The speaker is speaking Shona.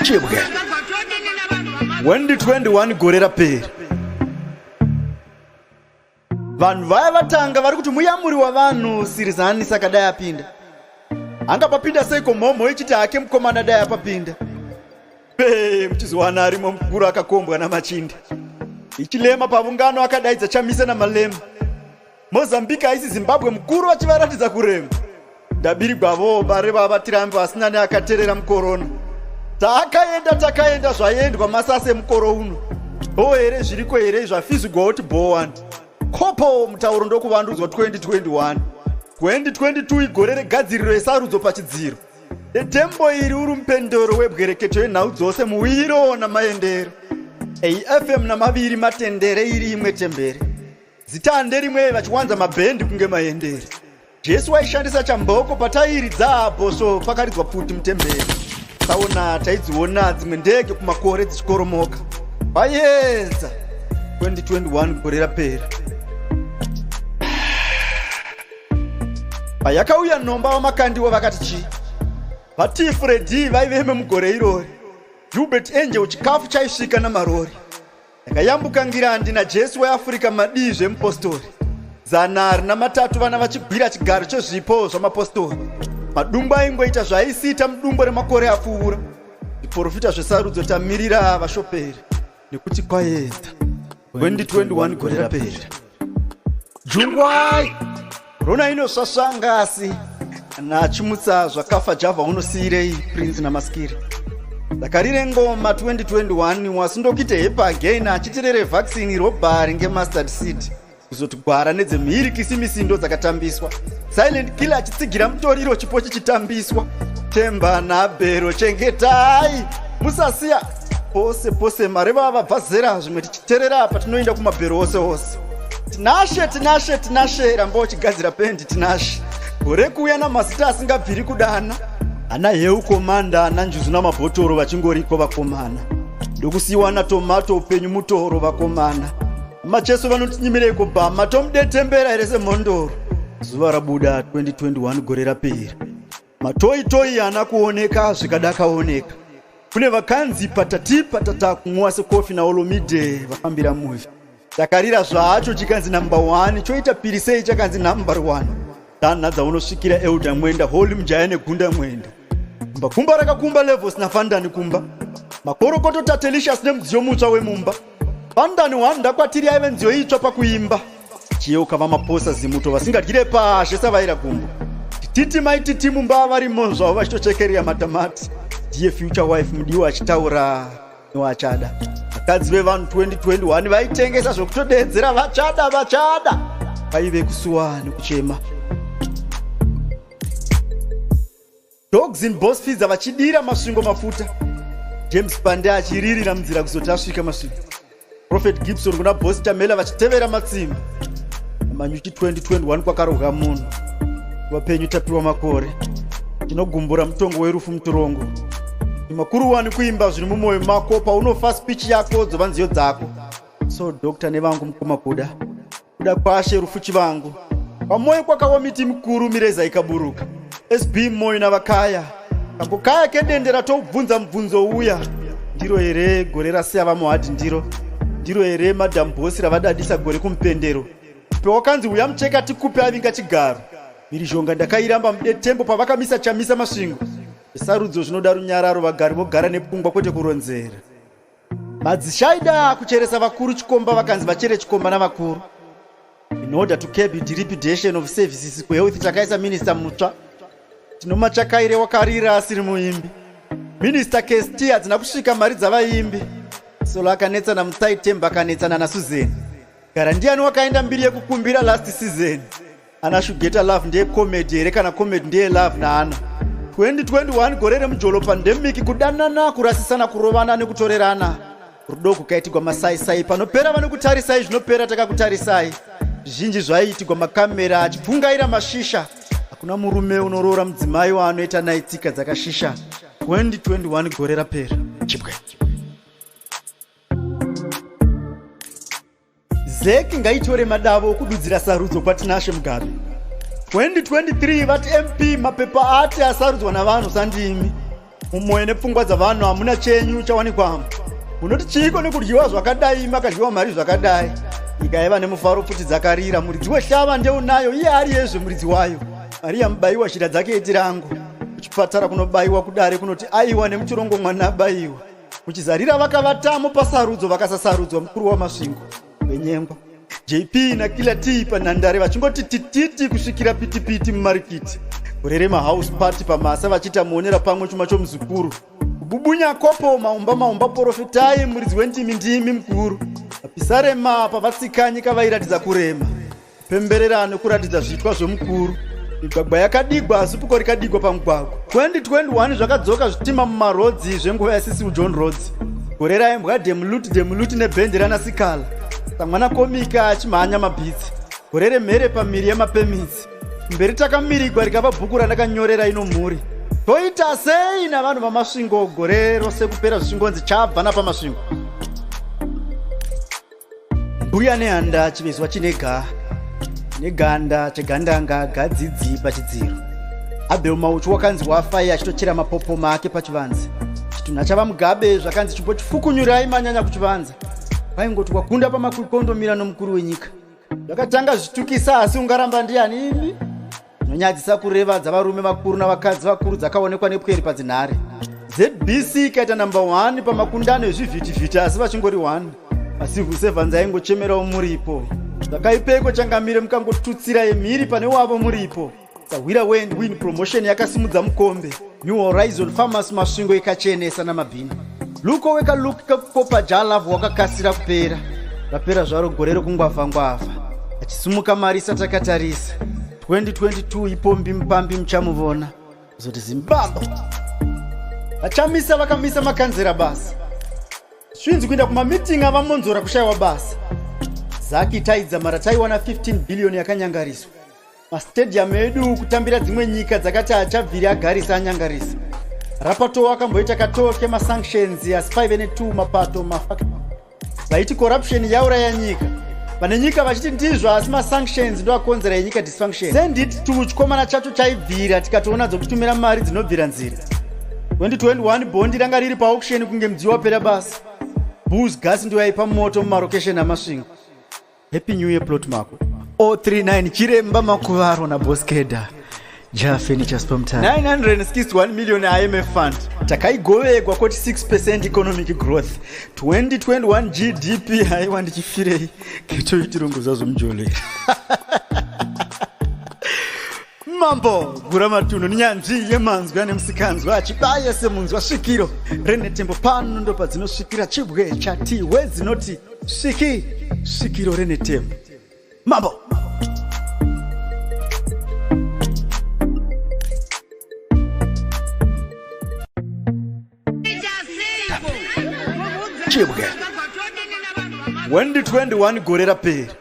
Chibwe. 2021 gore rapera. Vanhu vaya vatanga vari kuti muyamuri wavanhu Sirizani saka dai apinda. Anga papinda seiko mhomho ichiti hake mukomana dai apapinda. Pee muchizowana arimo mukuru akakombwa namachinda. Ichilema pavungano akadaidza Chamisa naMalema. Mozambique haisi Zimbabwe mukuru vachivaratidza kurema. Ndabirigwavo bare vava tirambe vasina neakaterera mukorona. Takaenda takaenda zvaendwa masase mukoro uno. Bho here zviriko here zvafizigwa oti bho wani. Kopo mutauro ndokuvandudzwa 2021. 2022 igore regadziriro yesarudzo pachidziro. Detembo iri uri mupendero webwereketo yenhau dzose muwiro namaendero. AFM namaviri matendere iri imwe tembere. Zita nderimwe vachiwanza mabhendi kunge maendere. Jesu waishandisa chamboko patairidza bhosvo pakaridzwa pfuti mutemberi. Tsaona taidziona dzimwe ndege kumakore dzichikoromoka. Kwayedza 2021 gore rapera. Payakauya nhomba vaMakandiwa vakati chii? VaT Freddy vaiveme mugore irori. Hubert Angel chikafu chaisvika namarori. Ndakayambuka ngirandi naJesu weAfrica madii zvemupostori. Zana rina matatu vana vachigwira chigaro chezvipo zvamapostori. Madungwe aingoita zvaaisiita mudungwe remakore apfuura. Zviporofita zvesarudzo tamirira vashoperi nekuti kwayedza. 2021 gore rapera. Jungwai! Rona inosvasvanga asi kana achimutsa zvakafa Java unosiirei Prince naMaskiri. Dakarire ngoma 2021 wasindokite hepa again achitirere vaccine robbery ngemustard seed kuzoti gwara nedzemhiri kisimisi ndo dzakatambiswa silent killer achitsigira mutoriro chipo chichitambiswa temba nabhero chengetai musasiya pose pose mareva vabva zera zvimwe tichiterera apa tinoenda kumabhero ose ose Tinashe, Tinashe, Tinashe, ramba uchigadzira pendi Tinashe. Gore kuuya namazita asingabviri kudana. Ana Heu Komanda, ana Njuzu namabhotoro vachingoriko vakomana. Ndokusiyiwa naTomato upenyu mutoro vakomana. Macheso vanotinyimireiko bhama tomudetembera here semhondoro. Zuva rabuda 2021 gore rapera. Matoi toi haana kuoneka zvikadakaoneka. Kune vakanzi patati patata kumwa sekofi naOlomide vafambira muvi. Takarira zvacho chikanzi number one choita pirisei chakanzi number one. Tanha dzaunosvikira Elder Mwenda Holy Mujaya negunda Mwenda. Kumba kumba rakakumba levels naFandani kumba. Makorokoto Tatelicious nemudziyo mutsva wemumba. Pandani hwanda kwatiri yaive nziyo itsva pakuimba. Chiyeuka vaMaposa Zimuto vasingadyire pashe savaira gumbo. Titi mai titi mumba varimo zvavo vachitochekereya matamati. Ndiye future wife mudiwa achitaura newachada. Vakadzi vevanhu 2021 vaitengesa zvekutodeedzera vachada vachada. Vaive kusuwa nekuchema. Dogs in Boss Fidza vachidira Masvingo mafuta. James Pande achiririra munzira kuzoti asvika Masvingo. Prophet Gibson kuna Boss Chamela vachitevera matsimba. Manyuchi 2021 kwakarohwa munhu. Vapenyu tapiwa makore. Tinogumbura mutongo werufu mutorongo. Makuru wani kuimba zviri mumwoyo mako paunofa speech yako dzova nziyo dzako. So doctor nevangu mukoma kuda. Kuda kwashe rufu chivangu. Pamoyo kwakawa miti mikuru mireza ikaburuka. SB Moyo navakaya. Kambo kaya kedendera tobvunza mubvunzo uya. Ndiro here gore rasiya vamuhadhi ndiro? Ndiro here madam boss ravadadisa gore kumupendero? Pewakanzi uya mucheka tikupe avinga chigaro. Mhirizhonga ndakairamba mudetembo pavakamisa chamisa Masvingo. Zvesarudzo zvinoda runyararo vagari vogara nepfungwa kwete kuronzera. Madzishe aida kucheresa vakuru chikomba vakanzi vachere chikomba navakuru. In order to curb dilapidation of services kuhealth takaisa minister mutsva. Tinomachakaire wakarira asiri muimbi. Minister KST hadzina kusvika mari dzavaimbi. Solo akanetsana Mutsai Temba akanetsana naSusan. Gara ndiani wakaenda mbiri yekukumbira last season? Ana Shugeta Love ndiye comedy here kana comedy ndiye love naana? 2021 gore remujolo pandemic kudanana kurasisana kurovana nekutorerana rudo kukaitigwa masaisai panopera vanokutarisai zvinopera takakutarisai zvizhinji zvaiitigwa makamera achipfungaira mashisha hakuna murume unoroora mudzimai waanoita naye tsika dzakashisha 2021 gore rapera chibwe Zec ngaitore madavo okududzira sarudzo kwaTinashe Mugabe. 2023 vati MP mapepa ati asarudzwa navanhu sandimi. Mumwoyo nepfungwa dzavanhu hamuna chenyu chawanikwamo. Munoti chiiko nekudyiwa zvakadai makadyiwa mari zvakadai? Nyika yaiva nemufaro pfuti dzakarira, muridzi wehlava ndeunayo iye ari yezve muridzi wayo. Maria Mubaiwa shira dzake itirangu. Kuchipatara kunobayiwa kudare kunoti aiwa nemuchirongo mwana abayiwa. Muchizarira vakavatamo pasarudzo vakasasarudzwa mukuru waMasvingo venyengwa. JP naKiller T panhandare vachingoti tititi kusvikira pitipiti mumarikiti. Gore remahouse party pamasa vachiita muonera pamwe chuma chomuzukuru. Kububunya kopo maumba maumba porofetai muridzi wendimi ndimi mukuru. Mapisarema pavatsika nyika vairatidza kurema. Pemberera nekuratidza zviitwa zvemukuru. Migwagwa yakadigwa asi puko rikadigwa pamugwagwa. 2021 zvakadzoka zvitima mumarodzi zvenguva yaCecil John Rhodes. Gore raimbwa Demulut Demulut nebhendi rana Sikhala. Samwana komika achimhanya mabhitsi. Gore remhere pamiri yemapemitsi. Mberi takamirigwa rikava bhuku randakanyorera ino mhuri. Toita sei navanhu vaMasvingo gore rose kupera zvichingonzi chabva napaMasvingo. Mbuya nehanda chivezwa chine gaa neganda chegandanga gadzidzi pachidziro. Abel Mauchu wakanzi wafa iye achitochera mapopoma ake pachivanze. Chitunha chavaMugabe zvakanzi chimbochifukunyurai manyanya kuchivanza. Vaingoti wakunda pamakwikwi ondomira nomukuru wenyika. Zvakatanga zvichitukisa asi ungaramba ndiani imi? Zvinonyadzisa kureva dzavarume vakuru navakadzi vakuru dzakaonekwa nepwere padzinhare. ZBC ikaita number 1 pamakundano ezvivhitivhiti asi vachingori 1. Macivil servants aingochemerawo muripo. Zvakaipeiko changamire mukangotutsira yemhiri pane wavo muripo. Sahwira wend win promotion yakasimudza mukombe. New Horizon Farmers Masvingo ikachenesa namabhini. Luko weka look kekukopa Jalav wakakasira kupera. Rapera zvaro gore rekungwavha ngwavha. Achisimuka marisa takatarisa. 2022 ipombi mupambi muchamuvona. Kuzoti Zimbabwe. Vachamisa vakamisa makanzera basa. Zvinzi kuenda kumameeting avamonzora kushaiwa basa. Zaki taidza mara taiwana 15 billion yakanyangariswa. Mastadium edu kutambira dzimwe nyika dzakati achabviri agarisa anyangarisa. Rapato akamboita katoo kemasanctions asi paive netu mapato mafak vaiti corruption yauraya nyika. Vane nyika vachiti ndizvo asi masanctions ndoakonzera yenyika dysfunction. Send it to chikomana chacho chaibvira tikatoona dzokutumira mari dzinobvira nzira. 2021 bhondi ranga riri paauction kunge mudziyo wapera basa. Bulls gas ndiyo yaipa moto mumarokesheni aMasvingo. Happy New Year plot mako. 039 Chiremba Makuvaro na Boss Keda. Ja Furnitures Pamutare. 961 million IMF fund. Takaigovegwa koti 6% economic growth. 2021 GDP haiwa ndichifirei. Keto itirongo zvazvo mujolo. Mambo gura matunhu nenyanzvi yemanzwi ane musikanzwa achibaya semunzwa svikiro renetembo pano ndopadzinosvikira chibwe chati wedzinoti sviki svikiro renetembo mambo. Chibwe 2021 gore rapera.